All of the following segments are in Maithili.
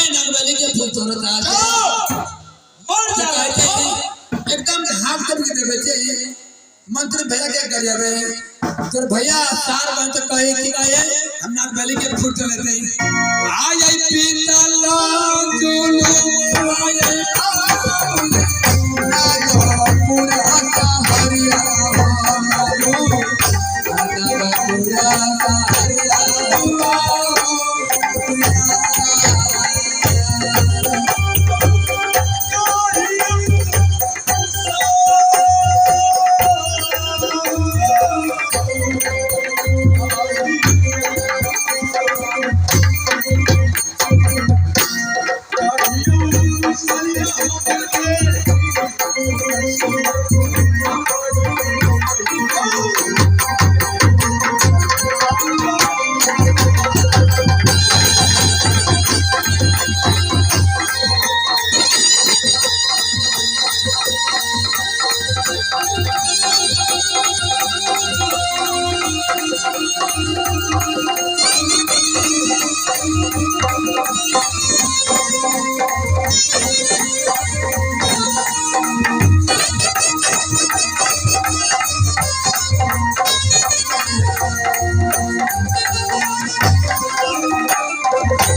में नागबेली के फूल तोड़ता चलो मर की जा कहते हैं एकदम हाथ करके देवे छे मंत्री भैया के गरियाबे तोर भैया सार बन तो कहे कि कहे हम नागबेली के फूल तोड़ लेते हैं आय आई पीतल जुलू आय आई नागपुरा का हरिया मारू नागपुरा का हरिया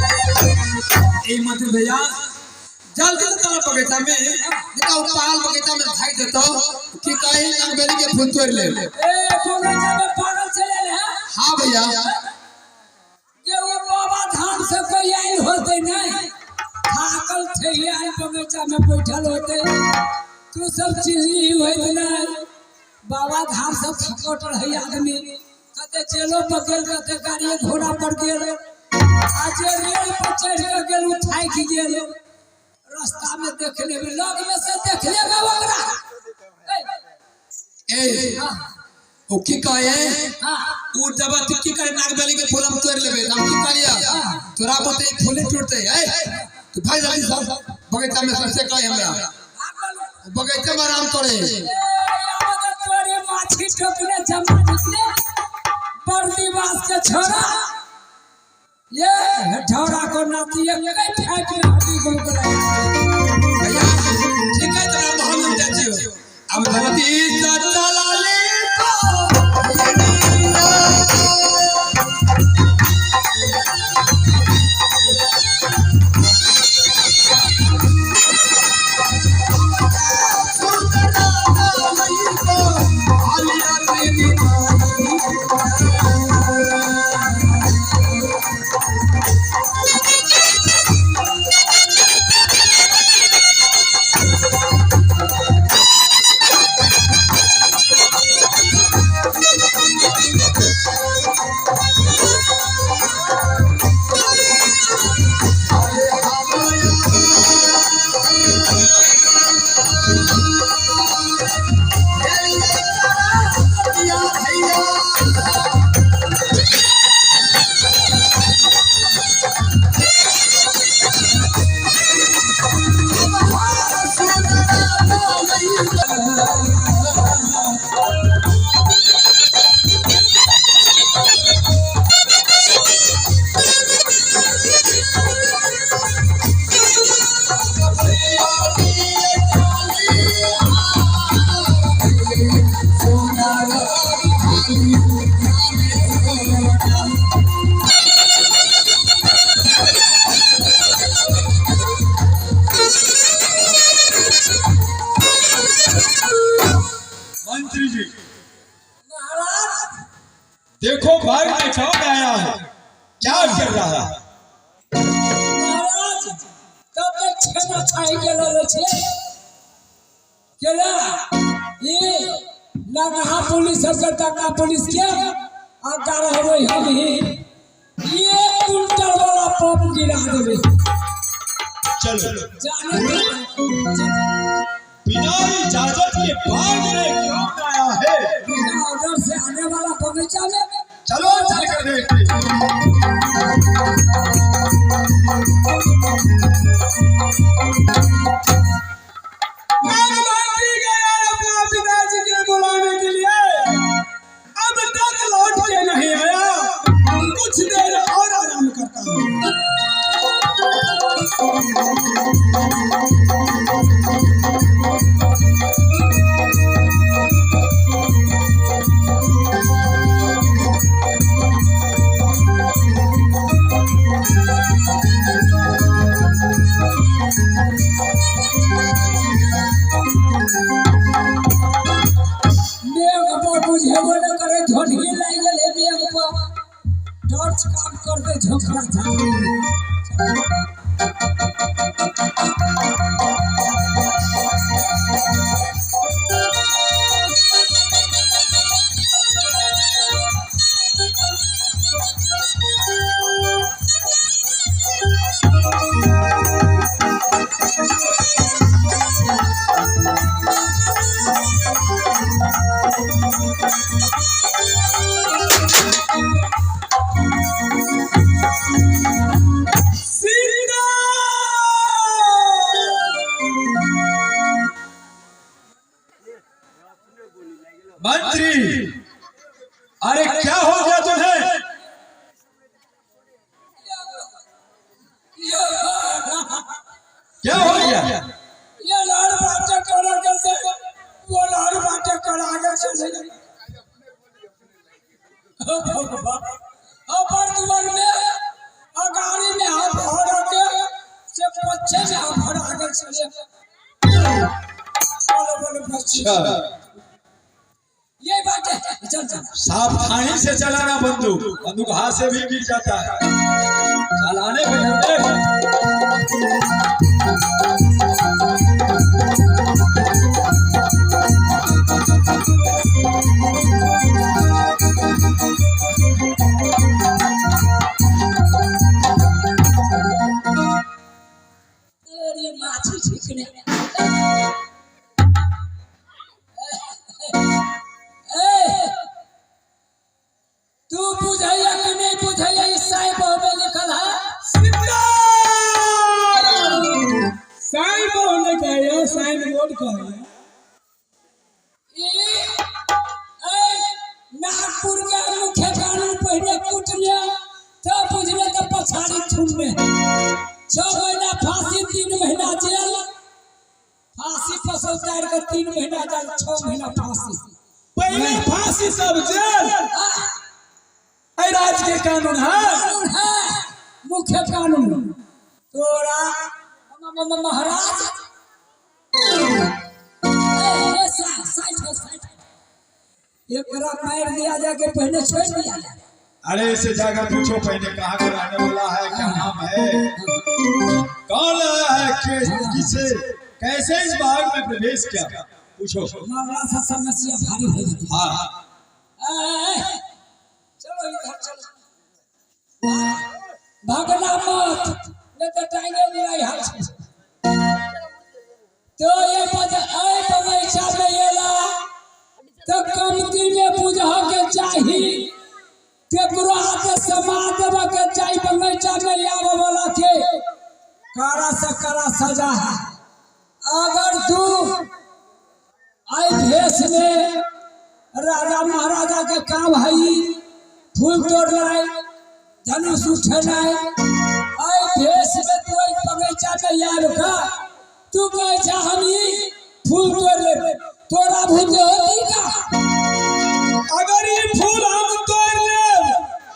ए मंत्री भैया जल्दी से चलो बगीचा में देखा वो पाल बगीचा में भाग देतो कि कहीं नागबेली के फूल तोड़ ले। ए बगीचा में पागल चले आयल है। हाँ भैया। के वो बाबा धाम से कोई आयल होते नहीं, थाकल थे आयल बगीचा में बैठल होते, तू सब चिन्हनी होत नहीं। बाबा धाम से थकट रहे आदमी, कते चेलो पर गेल, कते गाड़ी घोड़ा पर गेल, आ जे रेल पर चढ़ के गेल उ थाकि गेल। रास्ता में देख लेबे, लग में से देख लेबे ओकरा। ए, ए हाँ, ओ की कहे हाँ, उ जब तू की करे नागबेली के फूल हम तोड़ लेबे हम की करिया तोरा बोते ई फूले टूटते। ए तू भाग जल्दी सब बगीचा में सबसे कहे हमरा भागल। बगीचा में आराम करे। ए, आबे तोरे माछी टोकने जमा निकले बर्दीवास के छोरा ये ढौरा को नाती ये कई फैट में हड्डी गुम करे। भैया ठीक है तोरा महल में जाइ छियो अब धरती से चला ले मंत्री जी महाराज देखो भाग में कौन आया है, क्या कर रहा है? महाराज तब तक छेना खाई गेल रहे छे केला ये लंगहा पुलिस सबके दंगा पुलिस के आगा रहबै हम ही, ये कुंटल वाला पंप गिरा देबै। चलो जाने के बिना इजाजत के भाग में कौन आया है? बिना ऑर्डर से आने वाला बगीचा में चलो चल कर देखते। गया अपना पिताजी के बुलाने के लिए, अब तक लौट के नहीं आया। कुछ देर और आराम करता हूँ। मेघ पर बुझेबो न करे, झोटकी लागि गेल है मेघ पर। टॉर्च काम करते झोंकरा झाड़ी। सीता। मंत्री, अरे क्या हो गया तुम्हें? क्या हो गया? ये लाड़ बाटे करा के से वो लाड़ बाटे करा के चले गए। अपर दुवर में अगाड़ी में हाथ भरा के से पच्छे में हाथ भरा के चले। बोलो बोलो बच्चे। अच्छा, ये बात है, चल चल। सावधानी से चलाना बंदूक, बंदूक हाथ से भी गिर जाता है। चलाने पे देख। तेरी माछी छिकने। ए, तू बुझैया कि नहीं बुझैया? ई साइब में लिखल है। सीता। साइन बोर्ड नहीं कहियो, साइन बोर्ड कहियो। ई ए नागपुर के मुख्य कानून पहले कूटने तब बुझले तो पछाड़ी थूमने। 6 महीना फांसी, 3 महीना जेल। फांसी फसल उतार के 3 महीना जेल, 6 महीना फांसी। पहले फांसी सब जेल। ऐ राज्य के कानून है। कानून है, मुख्य कानून। तोरा महाराज ए, ए, साइड हो, साइड हो। एकरा मार दिया जाके पहले छोड़ दिया जाए। अरे इसे जाकर पूछो पहले कहाँ का रहने वाला है, क्या नाम है, कौन आया है, किसे कैसे इस बाग में प्रवेश किया, पूछो। मरला से समस्या भारी हो जाती है। हाँ। ए, ए, चलो इधर चलो, भागना मत, नहीं तो टांगे बुराई हाल छै। तो ये बगीचा में एला तो कमती में बुझह के चाही, केकरो हाथे समा देबऽ के चाही। बगीचा में आबऽ वाला के कड़ा से कड़ा सजा है। अगर तू आई भेष में राजा महाराजा के काम है ई, फूल तोड़नाइ, धनुष उठेनाइ, आई भेष में तू एहि बगीचा में आबि कऽ तू कहै छह हम ई फूल तोड़ लेब, तोरा भूते होती का? अगर ये फूल हम तोड़ लेब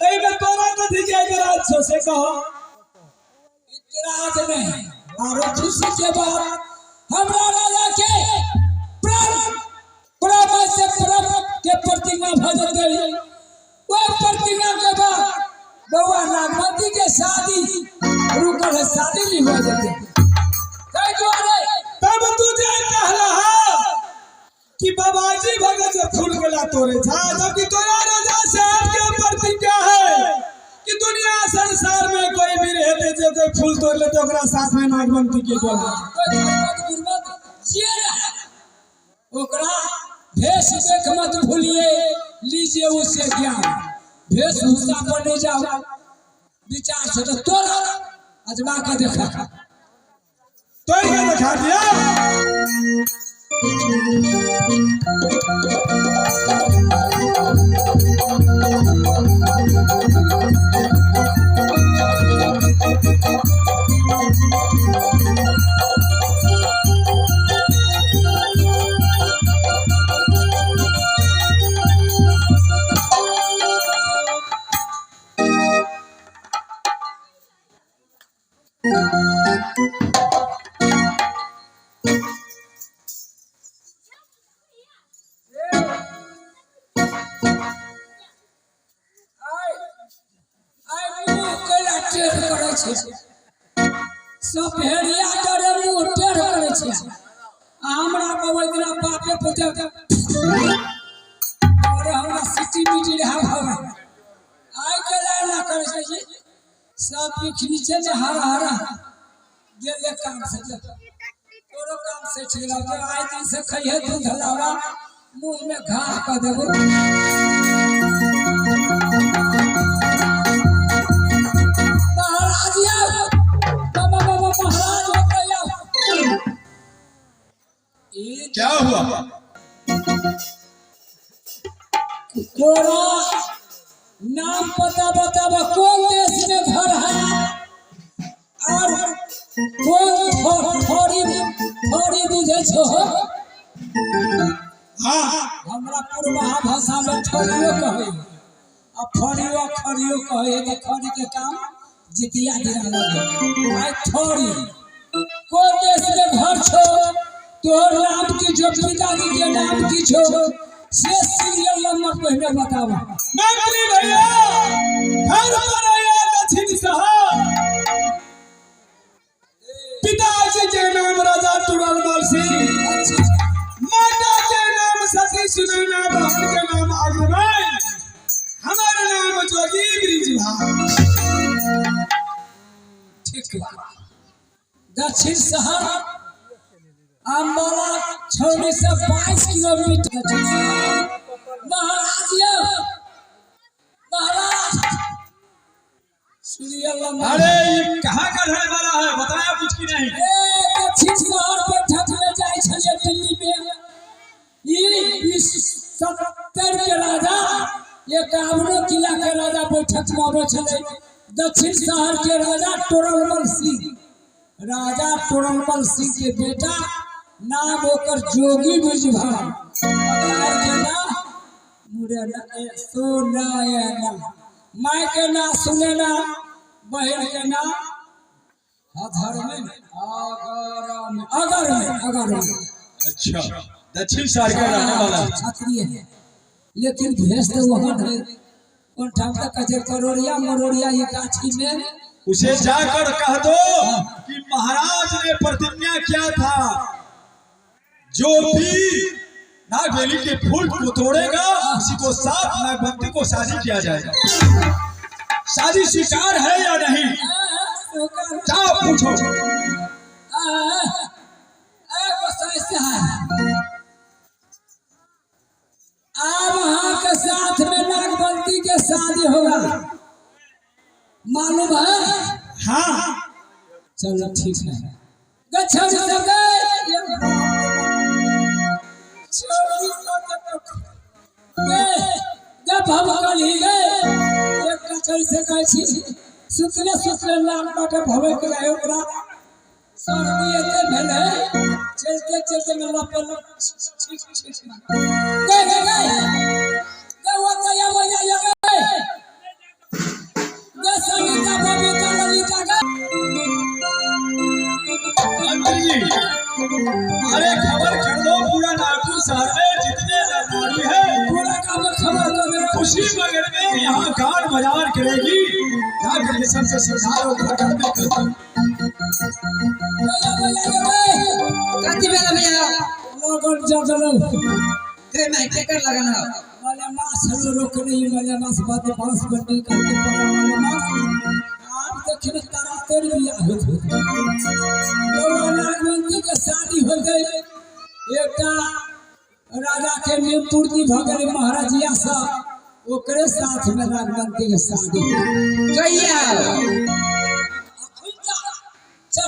एमे तोरा कथी के ऐतराज छौ से कहो। इतराज नहीं, और खुशी के बाद हमरा राजा के प्रण प्रेम से प्रेम के प्रतिज्ञा भ जेतै। ओहि प्रतिज्ञा के बाद बउआ नागमती के शादी रुकल है, शादी नहीं हो जेतै। ताहि दुआरे तब तू जे कहला कि बाबाजी भगत से फूल के ला तोड़े था, जबकि तोरा राजा साहब के प्रतिज्ञा है कि दुनिया संसार में कोई भी रहते जे कोई फूल तोड़ लेते ओकरा साथ में नागवंती के बोल। कोई धर्मत गुरमत जे रहे ओकरा भेष देख मत भूलिए, लीजिए उसे ज्ञान। वेशभूषा पर नहीं जाओ, विचार से तो तोड़ा अजमा के देखा। तोड़ के दिखा दिया। आइ आइ मुँह कैला टेढ़ करै छै सब भेड़िया डरे मुँह टेढ़ करै छै आ हमरा ओहि दिना बापे पुते अरे हमरा सिटी मिटी रहा भवे आइ कैला एना करै छै जी सब पीठ नीचे में हरा हरा गेले काम से तोरो काम से ठीक लगतौ आइ दिन से खइहे दूध लावा मुँह में घाह कऽ देबो। महाराज यौ बाबा बाबा महाराज हो गया। ई क्या हुआ? तोरा नाम पता बताब, कौन देश में घर है और कौन थोड़ी थोड़ी बुझे छो? हाँ। हमरा पूर्वा भाषा में थोड़ियो कहे आ फड़ियो खड़ियो कहे तऽ खड़ी के काम जितिया दिना लगे। आइ थोड़ी कौन देश में घर छो, तोहर नाम की जो, पिताजी के नाम की छो, से सीरियल नंबर पहले बताब। मंत्री भैया, घर पर आया दक्षिण शहर, पिताजी के नाम राजा तुरलमल सिंह, माता के नाम सती सुनैना, बहन के नाम अग्रवाल, हमारा नाम जोगी ब्रिज भाई। ठीक। दक्षिण शहर अम्बाला छावनी से 22 किलोमीटर दक्षिण शहर। महाराज यौ महाराज, सीरियल नंबर। अरे, ये कहाँ का रहने वाला है? बताया कुछ की नहीं? ए दक्षिण शहर बैठक में जाइ छलियै दिल्ली में। ई 2070 के राजा, 51 किला के राजा बैठक में अबै छलै। दक्षिण शहर के राजा तोरणमल सिंह, राजा तोरणमल सिंह के बेटा, नाम ओकर जोगी बृजभान, के नाम मुरेना सुनयना, माय के नाम सुनेना, बहन के नाम अधर में अगर में अगर में अगर में। अच्छा, दक्षिण शहर का रहने वाला है। क्षत्रिय है, लेकिन भेष तो वहाँ है कोन ठाम तक कहै छै करोड़िया मरोड़िया ये गाछी में। उसे जाकर कह दो कि महाराज ने प्रतिज्ञा किया था, जो भी नागवेली के फूल को तोड़ेगा उसी को साथ नागवंती को शादी किया जाएगा। शादी स्वीकार है या नहीं? जाओ पूछो। गोसाई साहब, अब अहाँ के साथ में नागवंती के शादी होगा, मालूम है? हाँ। चलो ठीक है। गच्छा सब गए छोड़ी सब गए गप हम कल ही गए। एक कचरी से कहै छी सुतले सुतले लाल बाटे भवे के रहे, ओकरा सर्दी एते भेलै, चलते चलते में लपल। ठीक ठीक, गए गए गए गए ओतऽ अबै जाइए गए गए सविता बबीता ललिता गए। मंत्री जी, अरे खबर कर दो, पूरा नागपुर शहर में जितने नारी है पूरा गाँव में खबर कर देबै। खुशी मगन में यहाँ गान बजान करेगी, जाकर के सबसे सुधारो घर में कर दो। कति बेला भैया? लगन जगलो। गे माई, केकर लगन हो? मले मास हलो रोकने, मले मास बाद बांस बंडी करके पड़ा मले मास। आप देखिए तारा तेरी बियाह होत होत बौआ नागवंती के शादी हो गई। एकटा राजा के नियम पूर्ति भऽ गेलै महाराजिया सब, ओकरे साथ में नागवंती के शादी। कहिया?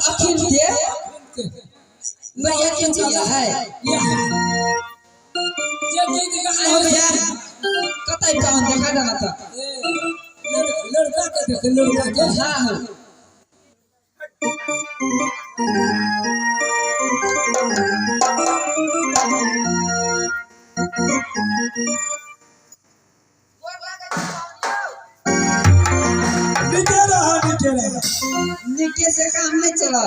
अखिन के? भैया, के चीज है? जे गीत गाय हो भैया, कतै पावन देखा देना त। लड़का के देख, लड़का के। हाँ हो। निके रहा, निके रहा। निके से। काम नहीं चला।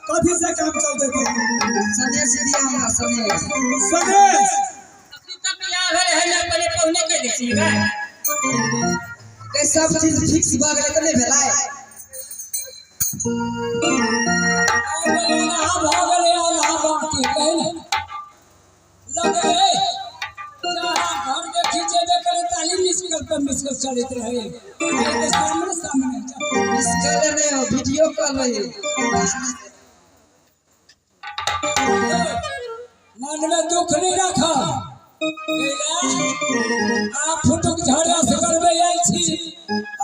कथी से काम चलते थे? सनेश दिया हमरा सनेश। सनेश अखनी तक बियाह भेल है ना, पहले पहुने कह दै छियै गा। के सब चीज फिक्स भ गेलै त नहीं भेलै। आधा भऽ गेलै आधा बाकी कहि ने लगै जहाँ घर देखी जेबे करे ताली मिसकल पर मिसकल चलैत रहे, आइ तऽ सामने सामने। मिस कॉल नहीं हो, वीडियो कॉल रही। मन में दुख नहीं राख, आ फुटुक झड़िया से करबे आयल छी,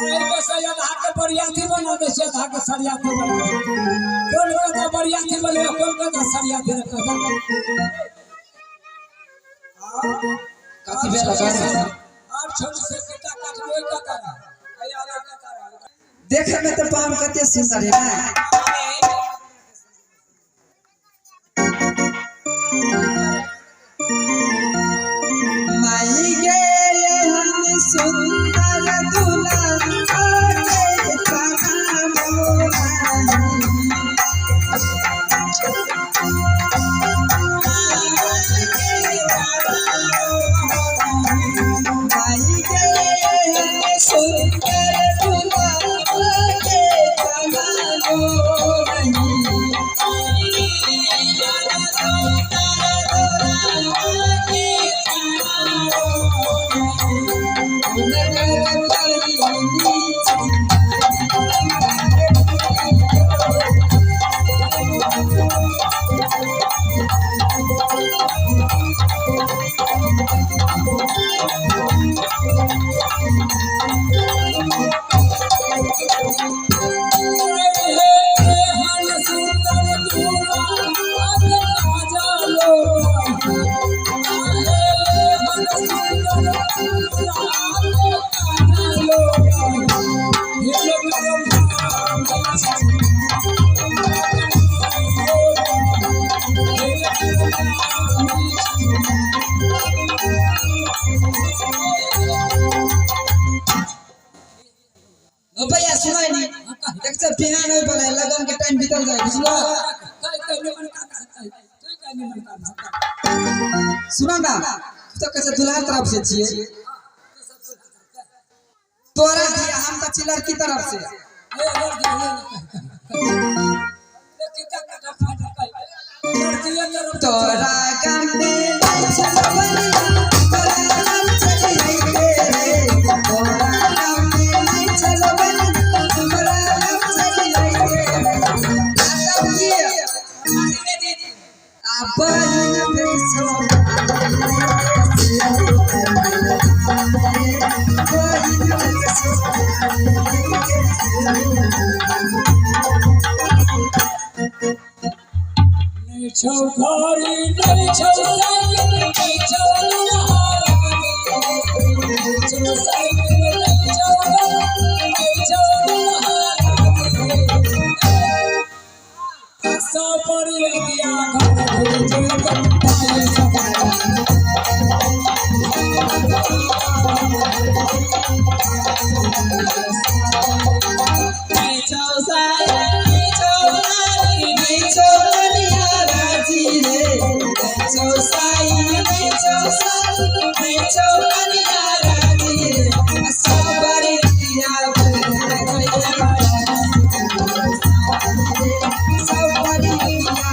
आइ बस आधा के बरियाती बना दै छै, आधा के सरियाती बना दै छै। कोन कथा बरियाती बनबै, कोन कथा सरियाती कथा? कथी भेल सर? आब छोट से केटा काटबै कथा आइ आधा कथा। देखे में तो पाम कते सुंदर है ना। माई गे हम सुंदर दूल्हा आके तना मोरानी। माई गे हम सुंदर दूल्हा आके तना मोरानी। ओ भैया सुनाई नहीं, एक तो बिहान नहीं बनाए, लगन के टाइम बीतल जाए बुझलो। सुना ना, तू तो कैसे दुल्हा तरफ से छिए, तोरा दिया हम तो छी लड़की तरफ से। तोरा गाम में नहीं छल बनिया, तोरा गाम चली अइते रे। तोरा गाम में नहीं छल बनिया, तोरा गाम चली अइते रे। आ तब ये आ बहिन भेट छौ, बहिन भेट छौ। नहीं छौ घड़ी, नहीं छौ साइकिल, नहीं छौ दुल्हा, नहीं छौ साइकिल, नहीं छौ गाड़ी, नहीं छौ दुल्हा। सब बरियातिया घर घुरि जेतै, पाइ सवारी। नहीं छौ साया, नहीं छौ नारी, नहीं छौ बनिया राजी रे। नहीं छौ साई, नहीं छौ सारी, नहीं छौ बनिया राजी रे। आ सब बरियातिया घर सब बरियातिया।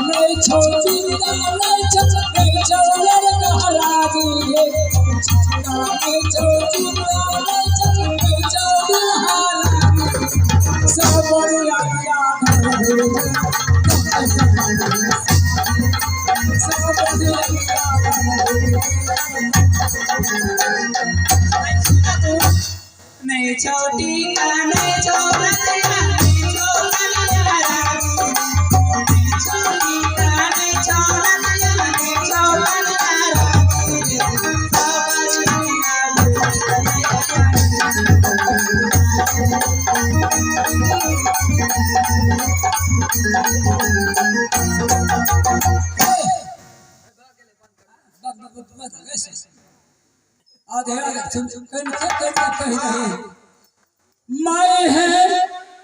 नहीं छौ चिंता, नहीं छौ, नहीं छौ लड़का राजी रे। नहीं छौ चिंता, नहीं छौ, नहीं छौ दुल्हा राजी। सब बरियातिया घर घुरि जेतै, सब बरियातिया घर घुरि जेतै। नहीं छौ टीका, नहीं छौ रतिया, नहीं छौ कनिया राजी। नहीं छौ टीका, नहीं छौ रतिया, नहीं छौ कनिया राजी रे। सब बरियातिया आधे आधे सुन सुन कहीं कहीं कहीं। कही रहे मैं है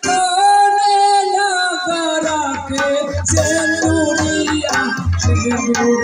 कोने नगर के सिंदूरिया सिंदूर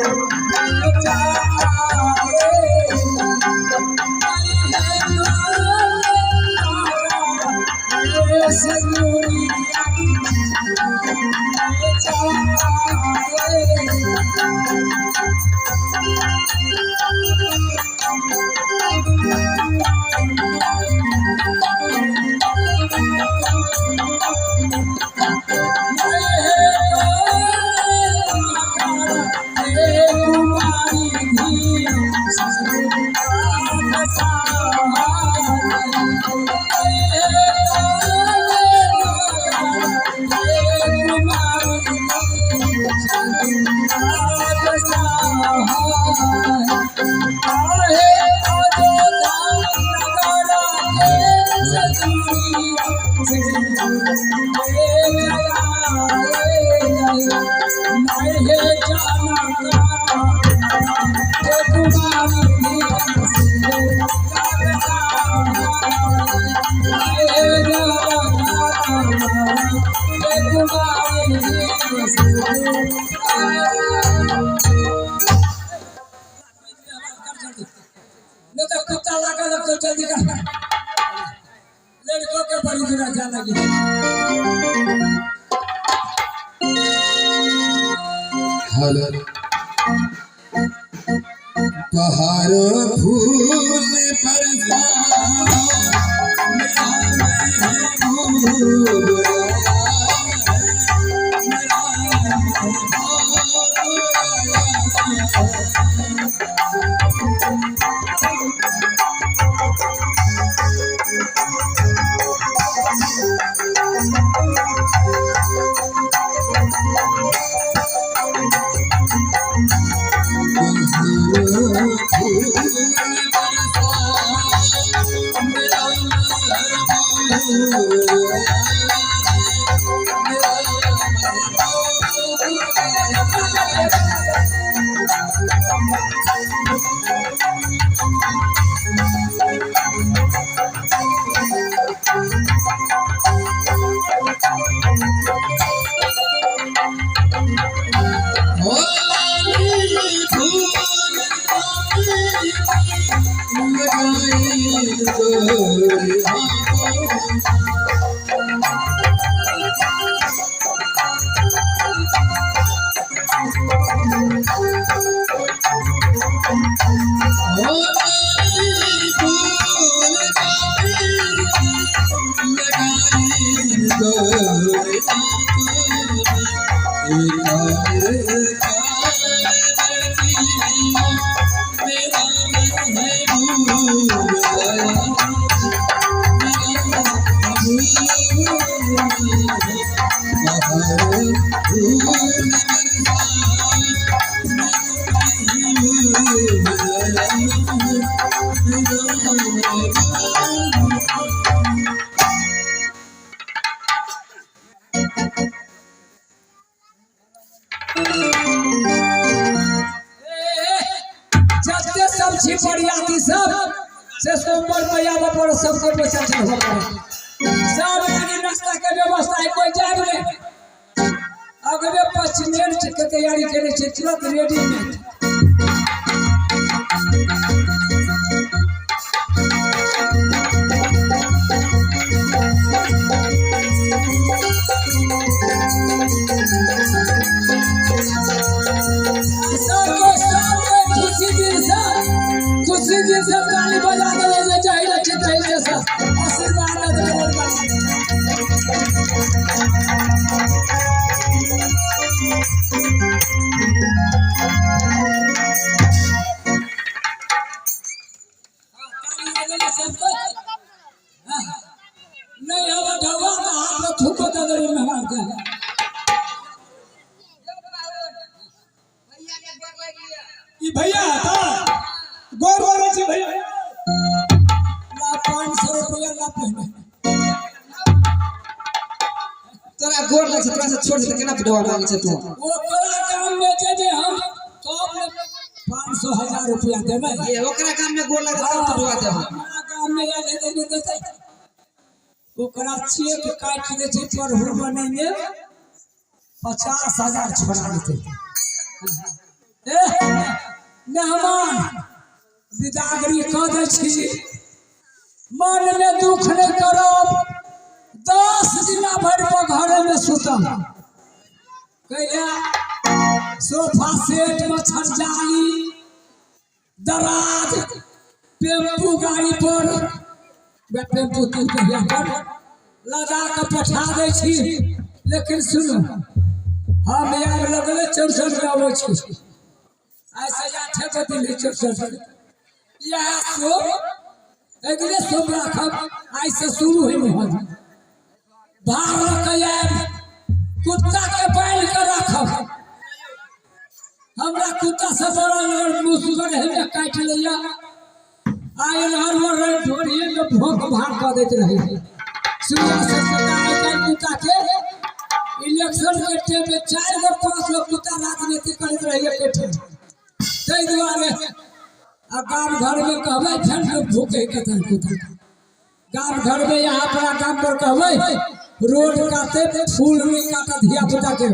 नहीं तो कुत्ता लगा लगतो जल्दी कर। लड़कों के बड़ी दूर जा लगी। हेलो पहाड़ फूल बरसा मेरा महबूब आया है, मेरा महबूब आया है। जते सब छी बरियाती सब से सोमवार में आबऽ पड़त, सबके पैसा चढ़बऽ पड़त। सब आदमी नाश्ता के व्यवस्था है, कोई जाब नहीं। अगले पश्चिमेर के तैयारी करे छै, तुरंत रेडी में। सबको सबको खुशी दिल से, खुशी दिल से ताली बजा देवे जे चाही रखे तही जैसा आशीर्वाद दे देवे। ताली बजेले सबको। हाँ, नहीं हवा ढवा तो हाथ में थूको दे देवे मेहमान के। ई भैया था गौर वाले छी भैया। ला 500 रुपया ला पहिने। तोरा गोर लग छै, तोरा से छोड़ दे केना डोबा मांगे छै तू? ओकरा काम में जेबे हम तब 500 हजार रुपया देबै। ये ओकरा काम में गोर लग तब तो डोबा देबो। हमरा काम में में आयल हेतै नहि देतै। ओकरा चेक काटि दै छै प्रभु बनैमे 50,000 छोड़ा लेतै। ए मेहमान विदागरी कऽ दै छी, मनमे दुख नहि करब, 10 दिना भरि पर घरेमे सुतब। कैला सोफा सेट मच्छर जाली दराज टेम्पू गाड़ी पर टेम्पू तीन पहिया पर लगा कऽ पठा दै छी। लेकिन सुनू, हम आब लगले चौड़चन के अबै छी, आइ से 8 बजे दिन है चौड़चन। इएह सोम अगले सोम राखब, आइ से शुरू है मोहन भार लऽ कऽ आयब, कुत्ता के बान्हि कऽ राखब। हमरा कुत्ता सब बड़ा मुसगर है, काटि लैया आयल हर वर ढोरिये में भोंक भार कऽ दैत रहे। सुइया से कुत्ता आइ काल्हि कुत्ता के इलेक्शन के टाइम में 4 गो 5 गो कुत्ता राजनीति करैत रहे एकेठाम। ताहि दुआरे आ गाम घर में कहबै फेर लोग भूखे कतन कुत्ता। गाम घर में यहाँ पर गाम पर कहबै रोड काटे फूल नहीं काटा धिया पुता के,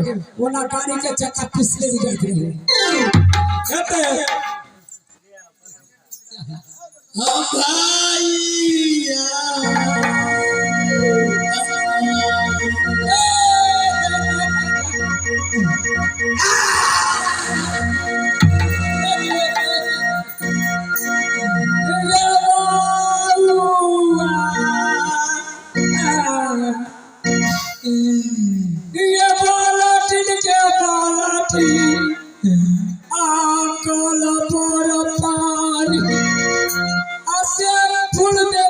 ओना गाड़ी के चक्का पिसले जाइत रहे। कहते हम भाइया ये बालाटिन के बालाटी आकल पर पानी असे फूल में